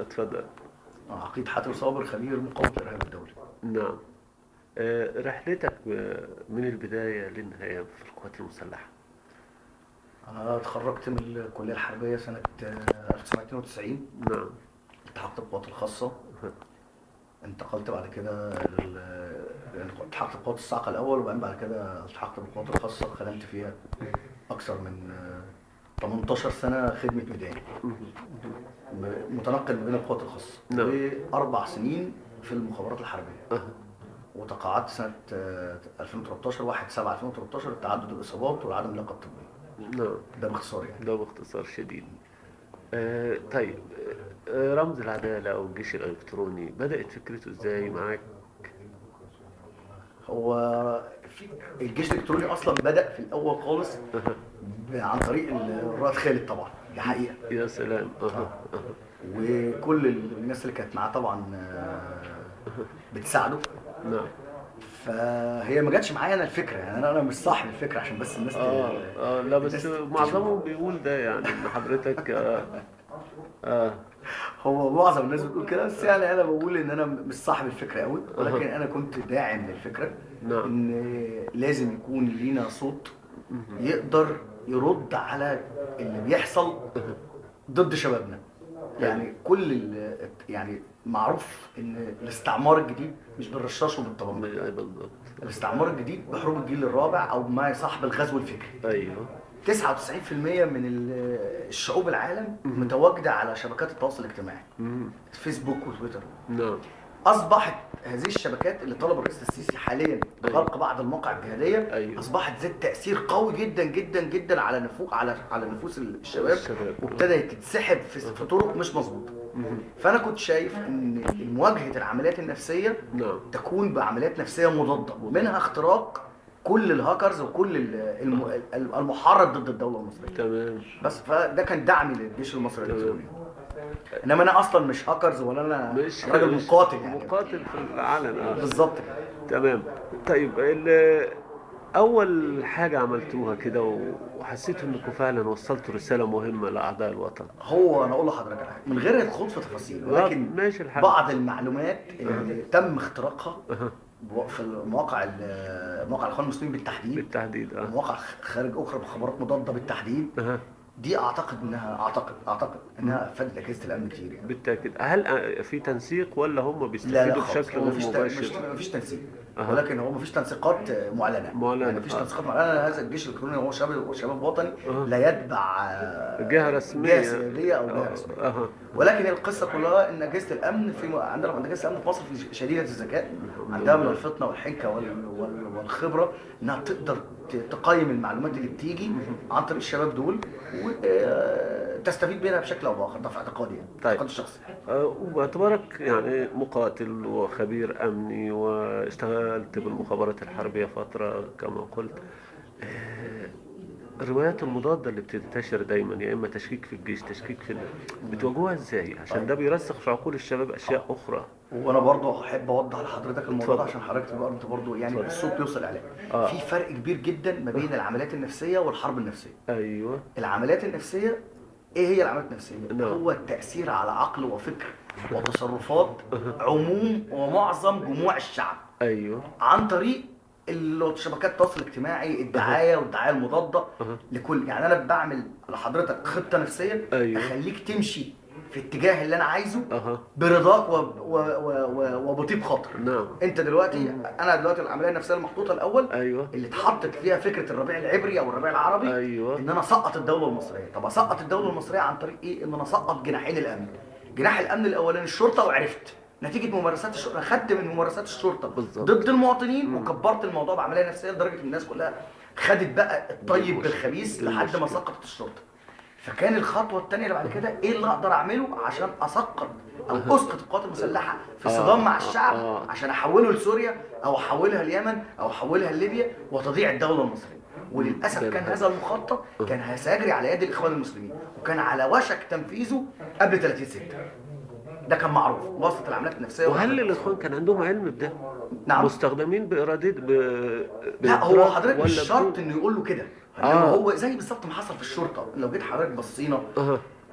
اتفضل. عقيد حاتم صابر، خبير مقاومة الإرهاب الدولي. نعم. رحلتك من البداية للنهاية في القوات المسلحة. أنا اتخرجت من الكلية الحربية سنة 1992. نعم. التحقت بالقوات الخاصة. انتقلت بعد كده التحقت بقوات الصاعقة الأول، وبعدين بعد كده التحقت بالقوات الخاصة، خدمت فيها أكثر من 18 سنة خدمة ميداني، متنقل ما بين القوات الخاصة. نعم. وأربع سنين في المخابرات الحربية. وتقاعدت سنة 2013، 1/7/2013، تعدد الإصابات والعدم اللياقة الطبية. نعم. ده باختصار يعني. ده باختصار شديد. طيب، رمز العدالة أو الجيش الإلكتروني بدأت فكرته إزاي معاك؟ هو الجيش الإلكتروني أصلا بدأ في الأول خالص عن طريق الرائد خالد، طبعا دي حقيقة. يا سلام. وكل الناس اللي كانت معاه طبعا بتساعده. نعم. فهي ما جاتش معايا انا الفكرة، يعني انا مش صاحب الفكرة عشان بس الناس لا بس معظمهم بيقول ده، يعني ان حضرتك هو معظم الناس بتقول كده، بس يعني انا بقول ان انا مش صاحب الفكرة قوي، ولكن انا كنت داعم للفكرة. نعم. ان لازم يكون لينا صوت يقدر يرد على اللي بيحصل ضد شبابنا. يعني كل يعني معروف ان الاستعمار الجديد مش بالرشاش وبالطبنجه. بالضبط. الاستعمار الجديد بحروب الجيل الرابع او ما يصح بالغزو الفكري. ايوه. 99% من الشعوب العالم متواجدة على شبكات التواصل الاجتماعي، فيسبوك وتويتر. نعم. اصبحت هذه الشبكات اللي طلب الرئيس السيسي حاليا بغلق بعض المواقع الجهادية. أيوه. اصبحت ذات تاثير قوي جدا جدا جدا على على نفوس الشباب، وابتدت تتسحب في طرق مش مظبوطة. فانا كنت شايف ان مواجهة العمليات النفسية. نعم. تكون بعمليات نفسية مضادة، ومنها اختراق كل الهاكرز وكل المحرض ضد الدولة المصرية. تمام. بس فده كان دعمي للجيش المصري الالكتروني. انما انا اصلا مش هاكرز ولا انا مش راجل مقاتل، يعني مقاتل في العلن. بالظبط كده. تمام. طيب، اول حاجة عملتوها كده وحسيتوا انكم فعلا وصلتوا رسالة مهمة لاعداء الوطن؟ هو انا اقول لحضرتك على حاجة من غير الخوض في تفاصيل، ولكن ماشي الحال. بعض المعلومات اللي تم اختراقها في مواقع الاخوان المسلمين بالتحديد. مواقع خارج اخرى بخبرات مضادة بالتحديد. دي اعتقد انها اعتقد انها فادت اجهزة الامن كتير يعني. بالتاكيد. هل في تنسيق ولا هم بيستفيدوا بشكل غير مباشر؟ مفيش تنسيق. ولكن هو مفيش تنسيقات معلنة. يعني مفيش تنسيقات معلنة. هذا الجيش الالكتروني هو شباب وطني لا يتبع جهة رسمية، جهة سيادية او جهة رسمية. ولكن القصة كلها ان اجهزة الامن عندنا اجهزة الامن في مصر في شديدة الذكاء، عندها من الفطنة والحنكه والخبرة انها تقدر تقيم المعلومات اللي بتيجي عن طريق الشباب دول وتستفيد منها بشكل او باخر. ده في اعتقادي يعني. طيب. اعتقادي الشخصي. وباعتبارك يعني مقاتل وخبير امني واشتغلت بالمخابرات الحربية فترة كما قلت، الروايات المضادة اللي بتنتشر دايما، يا اما تشكيك في الجيش، تشكيك في بتواجهوها ازاي؟ عشان ده بيرسخ في عقول الشباب اشياء اخرى. وانا برضو احب اوضح لحضرتك الموضوع ده عشان حضرتك تبقى انت برضو يعني الصوت بيوصل عليه. في فرق كبير جدا ما بين العمليات النفسية والحرب النفسية. ايوه. العمليات النفسية، ايه هي العمليات النفسية؟ نعم. هو التاثير على عقل وفكر وتصرفات عموم ومعظم جموع الشعب. ايوه. عن طريق شبكات التواصل الاجتماعي، الدعاية والدعايه المضادة لكل، يعني انا بعمل لحضرتك خطه نفسية. أيوه. اخليك تمشي في اتجاه اللي انا عايزه. برضاك وبطيب خاطر. نعم. انت دلوقتي انا دلوقتي العملية النفسية المحطوطه الاول. أيوه. اللي اتحطت فيها فكرة الربيع العبري او الربيع العربي. أيوه. ان انا اسقط الدولة المصرية. طب اسقط الدولة المصرية عن طريق ايه؟ ان انا اسقط جناحين الامن. جناح الامن الاولاني الشرطة، وعرفت نتيجة ممارسات الشرطة، خدت من ممارسات الشرطة بالظبط ضد المواطنين، وكبرت الموضوع بعملية نفسية لدرجة ان الناس كلها خدت بقى الطيب بالخبيث لحد ما سقطت الشرطة. فكان الخطوة الثانية اللي بعد كده ايه اللي اقدر اعمله عشان اسقط او اسقط القوات المسلحة في صدام مع الشعب، عشان احوله لسوريا او احولها اليمن او احولها لليبيا وتضيع الدولة المصرية. وللاسف كان هذا المخطط كان سيجري على يد الاخوان المسلمين، وكان على وشك تنفيذه قبل 30/6. ده كان معروف وسط العمليات النفسية. وهل الاخوان كان عندهم علم بده؟ نعم. مستخدمين بارادة لا، هو حضرتك مش شرط انه يقول له كده. هو زي بالظبط ما حصل في الشرطة. لو جيت حضرتك بصينا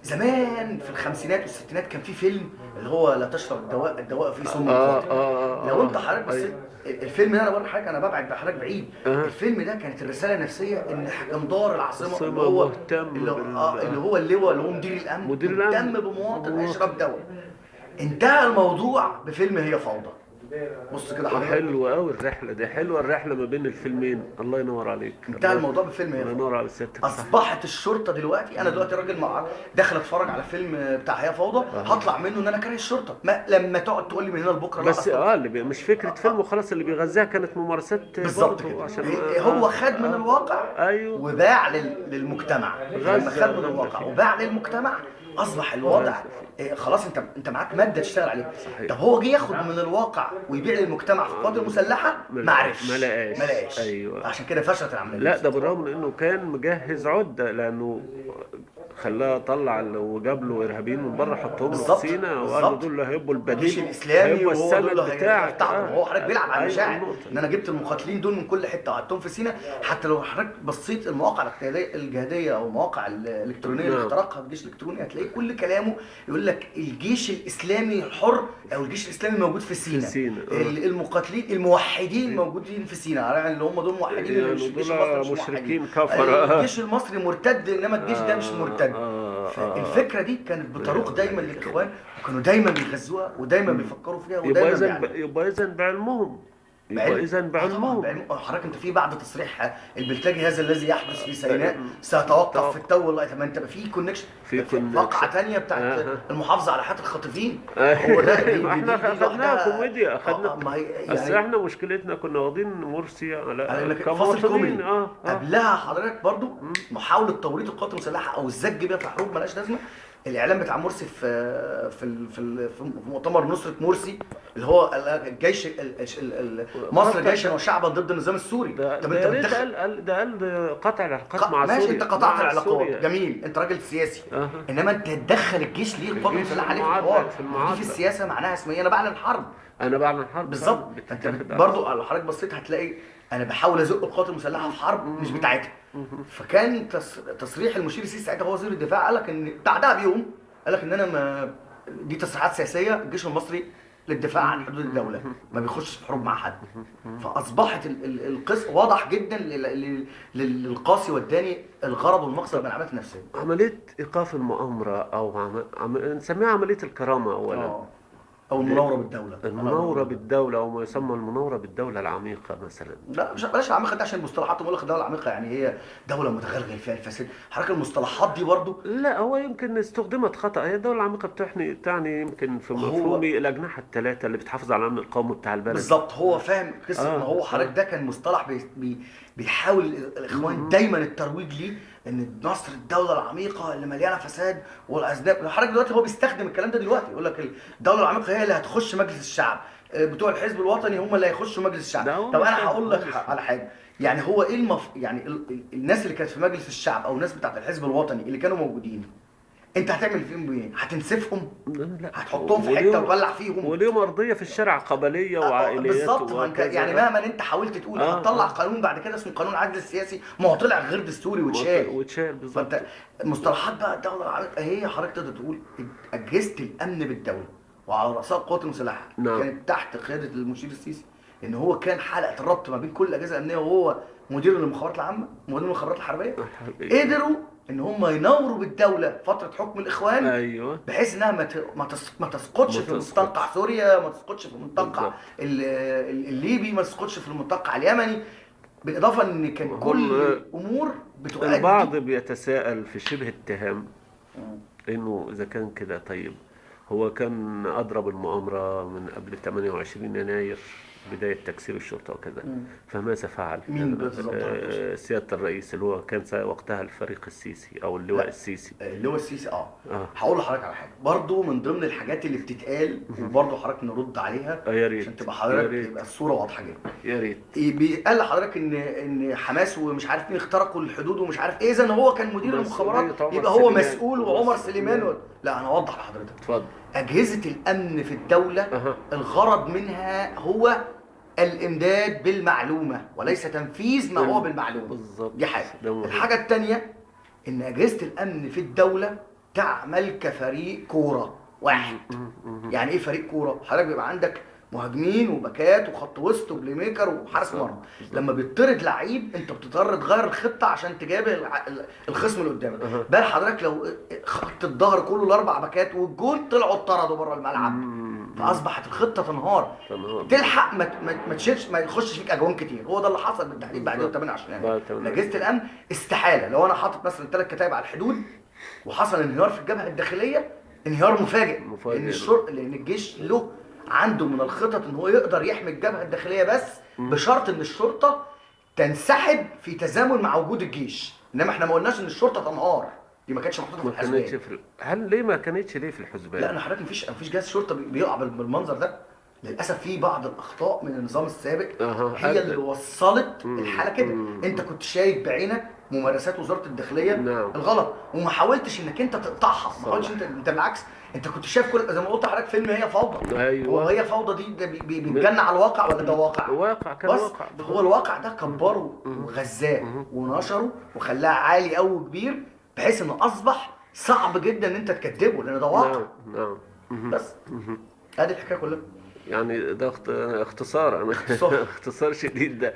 زمان في الخمسينات والستينات كان في فيلم اللي هو لا تشرب الدواء، الدواء فيه سم قاتل. لو انت حضرتك بصيت الفيلم ده، انا بقول لحضرتك انا ببعد بحضرتك بعيد. الفيلم ده كانت الرسالة النفسية ان حكمدار العاصمة اللي هو مهتم اللي هو اللواء اللي هو مدير الامن، مهتم بمواطن هيشرب دواء. انتهى الموضوع بفيلم هي فوضى. بص كده حضرتك، حلوة قوي الرحلة دي، حلوة الرحلة ما بين الفيلمين. الله ينور عليك. انتهى الموضوع بفيلم هي الله ينور على سيادتك. اصبحت الشرطة دلوقتي، انا دلوقتي راجل مع داخل اتفرج على فيلم بتاع هي فوضى، هطلع منه ان انا كاره الشرطة. ما لما تقعد تقول لي من هنا لبكرة بس اللي مش فكرة فيلم وخلاص، اللي بيغذاها كانت ممارسات بالظبط كده. عشان هو خد من الواقع، أيوه، وباع للمجتمع. لما خد من الواقع وباع للمجتمع اصبح الوضع خلاص، انت معاك مادة تشتغل عليها. طب هو جه ياخد من الواقع ويبيع للمجتمع في القوات المسلحة، ما عرفش، ما لقاش. ايوه، عشان كده فشلت العملية. لا ده بالرغم من انه كان مجهز عده، لانه خلاه طلع وجاب له ارهابيين من بره حطهم له في سينا، وقال له دول اللي هيبقوا البديل، الجيش الاسلامي، وهو دول اللي بتاعك. هو حضرتك بيلعب على المشاعر، ان انا جبت المقاتلين دول من كل حتة وقعدتهم في سينا. حتى لو حضرتك بصيت المواقع الجهادية او المواقع الالكترونية اللي اخترقها الجيش الالكتروني، هتلاقي كل كلامه يقول لك الجيش الاسلامي الحر او الجيش الاسلامي موجود في سينا، المقاتلين الموحدين موجودين في سينا، يعني اللي هم دول موحدين، اللي مش الجيش المصري مش مشركين كفر، الجيش المصري مرتد، انما الجيش ده مش مرتد. فالفكرة دي كانت بتروق دايما للاخوان، وكانوا دايما بيغذوها ودايما بيفكروا فيها ودايما يبقى اذا بعلمهم، يبقى اذا بعلمهم. حضرتك انت في بعد تصريح البلتاجي هذا الذي يحدث في سيناء سيتوقف في التو. والله ما انت في connection، في واقعه ثانية بتاعت المحافظة على حياة الخاطفين. هو ده احنا اخذناها كوميديا، اخذنا يعني، بس احنا مشكلتنا كنا واخدين مرسي على فاصل كوميدي. قبلها حضرتك برضو محاولة توريط القوات المسلحة او الزج بيها في حروب مالهاش لازمه. الاعلام بتاع مرسي في في في في مؤتمر نصرة مرسي اللي هو الجيش مصر جيشا وشعبا ضد النظام السوري. طب انت بتدخل ده قال قطع العلاقات مع سوريا. ماشي، انت قطعت العلاقات، جميل، انت راجل سياسي، انما انت تدخل الجيش ليه؟ القوات المسلحة عليه في الحوار دي في السياسة معناها اسمها انا بعلن حرب، انا بعلن حرب بالظبط. انت برضو لو حضرتك بصيت هتلاقي انا بحاول ازق القوات المسلحة في حرب مش بتاعتها. فكان تصريح المشير السيسي ساعتها هو وزير الدفاع، قال لك ان بعدها بيوم قال لك ان انا ما دي تصريحات سياسية، الجيش المصري للدفاع عن حدود الدولة ما بيخشش في حروب مع حد. فاصبحت القصة واضح جدا للقاصي والداني الغرض والمقصد من العمليات النفسية. عملية ايقاف المؤامرة او نسميها عملية الكرامة اولا، او المناوره بالدولة، المناوره بالدولة او ما يسمى المناوره بالدولة العميقة مثلا. لا مش بلاش العميقة دي عشان المصطلحات، بقول لك الدولة العميقة يعني هي دولة متغلغل فيها الفساد، حضرتك المصطلحات دي برضو لا هو يمكن استخدمت خطا. هي الدولة العميقة بتعني يمكن في مفهومي الاجنحة الثلاثة اللي بتحافظ على الامن القومي بتاع البلد بالظبط. هو فاهم قصة ما هو حضرتك ده كان مصطلح بيحاول الاخوان دايما الترويج ليه، ان مصر الدولة العميقة اللي مليانة فساد والاذناب. حضرتك دلوقتي هو بيستخدم الكلام ده دلوقتي، يقول لك الدولة العميقة هي اللي هتخش مجلس الشعب، بتوع الحزب الوطني هم اللي هيخشوا مجلس الشعب. طب انا هقول لك على حاجة، يعني هو ايه يعني الناس اللي كانت في مجلس الشعب او الناس بتاعت الحزب الوطني اللي كانوا موجودين، انت هتعمل فيهم ايه؟ هتنسفهم؟ لا، هتحطهم في حتة وتولع فيهم؟ وليهم ارضية في الشارع قبليه وعائليات بالظبط. يعني مهما انت حاولت تقول هتطلع قانون بعد كده اسمه قانون عدل السياسي، ما هو طلع غير دستوري واتشال بالظبط. فانت مصطلحات بقى الدولة العميقة هي حضرتك تقدر تقول اجهزة الامن بالدولة وعلى راسها القوات المسلحة. نعم. كانت تحت قيادة المشير السيسي، ان هو كان حلقة الربط ما بين كل الاجهزة الامنية، وهو مدير المخابرات العامة، مدير المخابرات الحربية. قدروا ان هم ينوروا بالدولة فترة حكم الاخوان، ايوه، بحيث انها ما تسقطش في مستنقع سوريا، ما تسقطش في المستنقع الليبي، ما تسقطش في المستنقع اليمني. بالاضافة ان كان كل الامور بتؤدي. البعض بيتساءل في شبه اتهام انه اذا كان كده، طيب هو كان اضرب المؤامرة من قبل 28 يناير بداية تكسير الشرطة وكذا، فماذا فعل؟ مين بالظبط؟ سيادة الرئيس اللي هو كان وقتها الفريق السيسي أو اللواء السيسي. اللواء السيسي. هقول لحضرتك على حاجة برضو من ضمن الحاجات اللي بتتقال وبرضو حضرتك نرد عليها يا ريت عشان تبقى حضرتك يبقى الصورة واضحة جدا. يا ريت. بيقال لحضرتك إن حماس ومش عارف مين اخترقوا الحدود ومش عارف إيه، إذا هو كان مدير المخابرات يبقى هو مسؤول، وعمر سليمان لا أنا أوضح لحضرتك. اتفضل. أجهزة الأمن في الدولة الغرض منها هو الإمداد بالمعلومة وليس تنفيذ ما هو بالمعلومة. بالظبط. دي حاجة. الحاجة الثانية إن أجهزة الأمن في الدولة تعمل كفريق كورة واحد. يعني ايه فريق كورة؟ حضرتك بيبقى عندك مهاجمين وباكات وخط وسط و playmaker وحارس مرمى. لما بيطرد لعيب انت بتضطر تغير الخطة عشان تجابه الخصم اللي قدامك. بل حضرتك لو خط الظهر كله الاربع باكات والجون طلعوا اتطردوا بره الملعب، فاصبحت الخطة تنهار. تلحق ما تشيلش، ما يخشش فيك اجوان كتير. هو ده اللي حصل بالتحديد بعد يوم 28 يناير. اجهزة الامن استحالة لو انا حاطط مثلا 3 كتايب على الحدود وحصل انهيار في الجبهة الداخلية، انهيار مفاجئ، لان الجيش له عنده من الخطط ان هو يقدر يحمي الجبهة الداخلية، بس بشرط ان الشرطة تنسحب في تزامن مع وجود الجيش. انما احنا ما قلناش ان الشرطة تنهار، دي ما كانتش محطوطة في الحسبان. هل ليه ما كانتش ليه في الحسبان؟ لا انا حضرتك مفيش جهاز شرطه بيقع بالمنظر ده. للاسف في بعض الاخطاء من النظام السابق هي اللي وصلت الحالة كده. انت كنت شايف بعينك ممارسات وزارة الداخلية الغلط، وما حاولتش انك انت تقطعها، ما حاولتش انت بالعكس انت كنت شايف كل، زي ما قلت لحضرتك فيلم هي فوضى. ايوه، هو هي فوضى دي بيتجنى على الواقع ولا ده واقع؟ واقع، كان واقع. هو الواقع ده كبره وغذاه ونشره وخلاه عالي قوي وكبير، بحيث انه اصبح صعب جدا ان انت تكذبه لان ده واقع. نعم. بس ادي الحكاية كلها. يعني ده اختصار، اختصار شديد ده.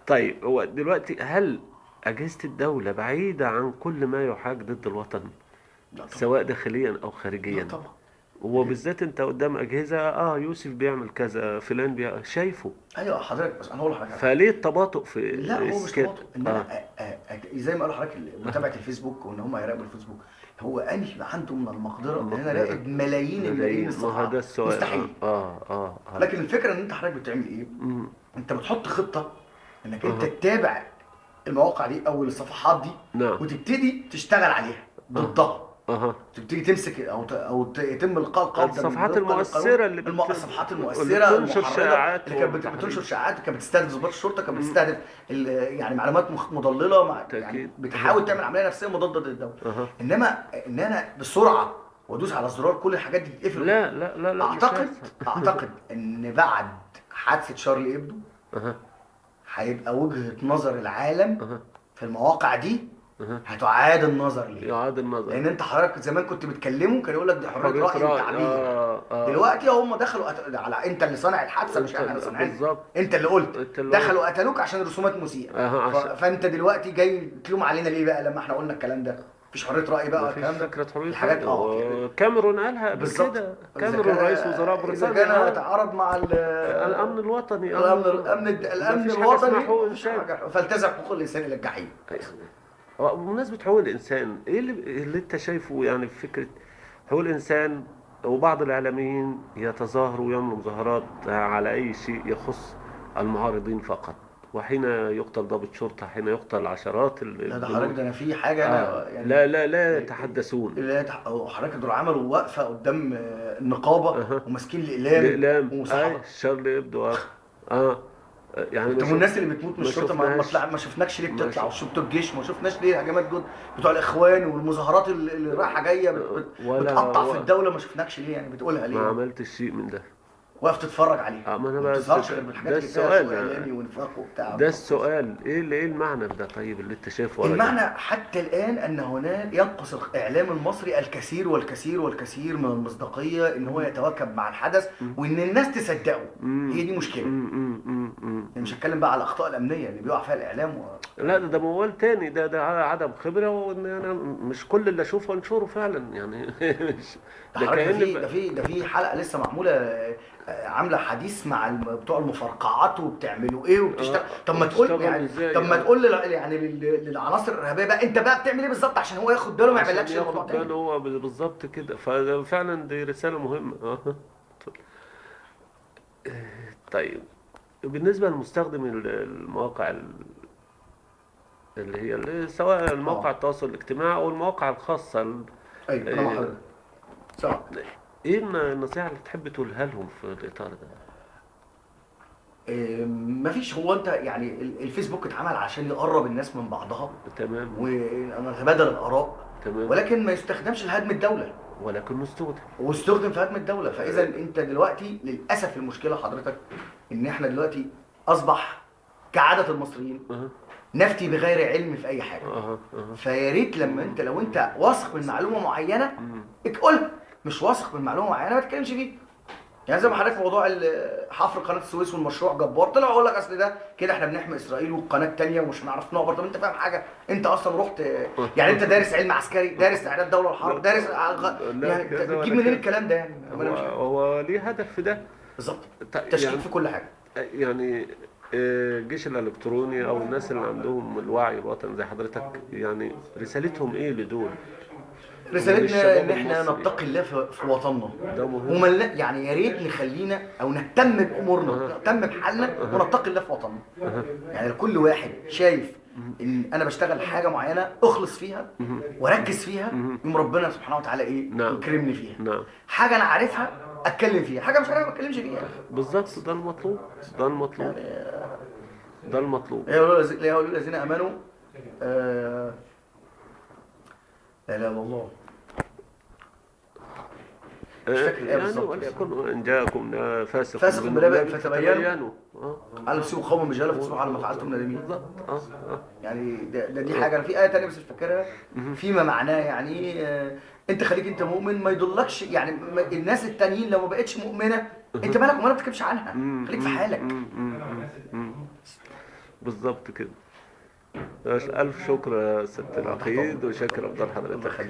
طيب هو دلوقتي هل أجهزة الدولة بعيدة عن كل ما يحاك ضد الوطن؟ لا طبعا. سواء داخليا أو خارجيا. لا طبعا. وبالذات أنت قدام أجهزة يوسف بيعمل كذا، فلان شايفه. أيوه حضرتك، بس أنا هقول لحضرتك فليه التباطؤ في؟ لا هو مش تباطؤ، إن أنا زي ما قالوا حضرتك متابعة الفيسبوك وإن هم يراقبوا الفيسبوك، هو أنهي عنده من المقدرة إن أنا أراقب ملايين الملايين الصفحات؟ ما هو ده السؤال. مستحيل. لكن الفكرة إن أنت حضرتك بتعمل إيه؟ أنت بتحط خطة إنك أنت تتابع المواقع دي او الصفحات دي. نعم. وتبتدي تشتغل عليها ضدها. تبتدي تمسك او يتم القاء القبض الصفحات المؤثرة اللي الصفحات المؤثرة بتنشر شائعات، اللي كانت بتنشر شائعات، كانت بتستهدف ضباط الشرطة، كانت بتستهدف يعني معلومات مضلله، مع يعني بتحاول تعمل عملية نفسية مضادة للدولة. انما ان انا بسرعة وادوس على زرار كل الحاجات دي تتقفل، لا لا لا لا. اعتقد ان بعد حادثه شارلي ابدو هيبقى وجهة نظر العالم في المواقع دي هتعاد النظر ليه؟ يعاد النظر، لان انت حضرتك زمان كنت بتكلمه كان يقول لك دي حرية رأي وتعبير. دلوقتي هم دخلوا على انت اللي صانع الحادثة، مش احنا اللي صانعينها. بالظبط، انت اللي قلت دخلوا قتلوك عشان رسومات مسيئة. فانت دلوقتي جاي تلوم علينا ليه بقى لما احنا قلنا الكلام ده؟ مفيش حرية راي بقى، الكلام ده فكرة حرية راي. كاميرون قالها قبل كده، كاميرون رئيس وزراء بريطانيا كان يتعارض مع الامن الوطني، الامن الوطني، فالتزم حقوق الانسان الى الجحيم. بمناسبة حقوق الانسان، ايه اللي انت شايفه يعني في فكرة حقوق الانسان وبعض الاعلاميين يتظاهروا ويعملوا مظاهرات على اي شيء يخص المعارضين فقط، وحين يقتل ضابط شرطة، حين يقتل عشرات لا ده حضرتك، ده انا في حاجة انا يعني لا لا لا يتحدثون. لا حضرتك دول عملوا وقفة قدام النقابة وماسكين الإقلام شارلي ابدو. يعني طب والناس اللي بتموت من الشرطة ما شفناكش ليه بتطلع، وشفتوا الجيش ما شفناش ليه هجمات جد بتوع الاخوان والمظاهرات اللي رايحة جاية بتقطع في الدولة، ما شفناكش ليه يعني بتقولها ليه؟ ما عملتش شيء من ده، واقف تتفرج عليه. ما انا ما بتظهرش غير بالحاجات اللي فيها سوء اعلامي ونفاق وبتاع. ده السؤال، ايه المعنى في ده؟ طيب اللي انت شايفه المعنى حتى الان ان هناك ينقص الاعلام المصري الكثير والكثير والكثير من المصداقية، ان هو يتواكب مع الحدث وان الناس تصدقه. هي دي مشكلة. يعني مش هتكلم بقى على الاخطاء الامنية اللي بيقع فيها الاعلام لا ده موال تاني، ده عدم خبره، وان انا مش كل اللي اشوفه انشره فعلا يعني. ده كأن ده في حلقة لسه معمولة، عامله حديث مع بتوع المفرقعات وبتعملوا ايه وبتشتغل. طب ما تقول يعني، طب ما تقول يعني للعناصر الارهابية بقى انت بقى بتعمل ايه بالظبط عشان هو ياخد باله ما يعملكش الموضوع تاني. ياخد باله هو بالظبط كده. ففعلا دي رسالة مهمة. طيب بالنسبة لمستخدم المواقع اللي هي سواء المواقع التواصل الاجتماعي او المواقع الخاصة، ايوه انا مع حضرتك. سواء ايه النصيحة اللي تحب تقولها لهم في الإطار ده؟ مفيش. هو انت يعني الفيسبوك اتعمل عشان يقرب الناس من بعضها، تمام، ونتبادل الآراء، تمام، ولكن ما يستخدمش لهدم الدولة، ولكنه استخدم واستخدم في هدم الدولة. فإذا انت دلوقتي للأسف المشكلة حضرتك ان احنا دلوقتي أصبح كعادة المصريين نفتي بغير علم في اي حاجة. فيا ريت لما انت لو انت واثق من معلومة معينة قولها، مش واثق من معلومة معينة ما تتكلمش فيها. يعني زي ما حضرتك موضوع حفر قناة السويس والمشروع جبار، طلع يقول لك اصل ده كده احنا بنحمي اسرائيل والقناة الثانية ومش هنعرف نعبر. طب انت فاهم حاجة؟ انت اصلا رحت يعني انت دارس علم عسكري، دارس اعداد دولة الحرب، دارس يعني بتجيب منين الكلام ده يعني؟ هو ليه هدف في ده بالظبط، تشكيك يعني في كل حاجة. يعني الجيش الالكتروني او الناس اللي عندهم الوعي الوطني زي حضرتك، يعني رسالتهم ايه لدول؟ رسالتنا ان احنا نتقي الله في وطننا، ده مهم. يعني يا ريت نخلينا او نهتم بامورنا، نهتم بحالنا ونتقي الله في وطننا. يعني كل واحد شايف ان انا بشتغل حاجة معينة اخلص فيها واركز فيها، يوم ربنا سبحانه وتعالى ايه؟ يكرمني فيها. حاجة انا عارفها اتكلم فيها، حاجة مش عارفها ما اتكلمش فيها. بالظبط، ده المطلوب، ده المطلوب، يعني ده المطلوب. يا ايها الذين امنوا لا اله الا الله، مش فاكر الايه بالظبط. وليكن ان جاءكم فاسق بنبأ فتبينوا على تصيبوا قوما بجهالة فتصبحوا على ما فعلتم نادمين. بالظبط. يعني ده دي حاجة. في ايه ثانية بس مش فاكرها فيما معناه، يعني انت خليك انت مؤمن ما يضلكش يعني الناس التانيين لو ما بقتش مؤمنة انت مالك وما بتتكلمش عنها، خليك في حالك. بالظبط كده. الف شكر يا سيادة العقيد، وشكر افضل حضرتك.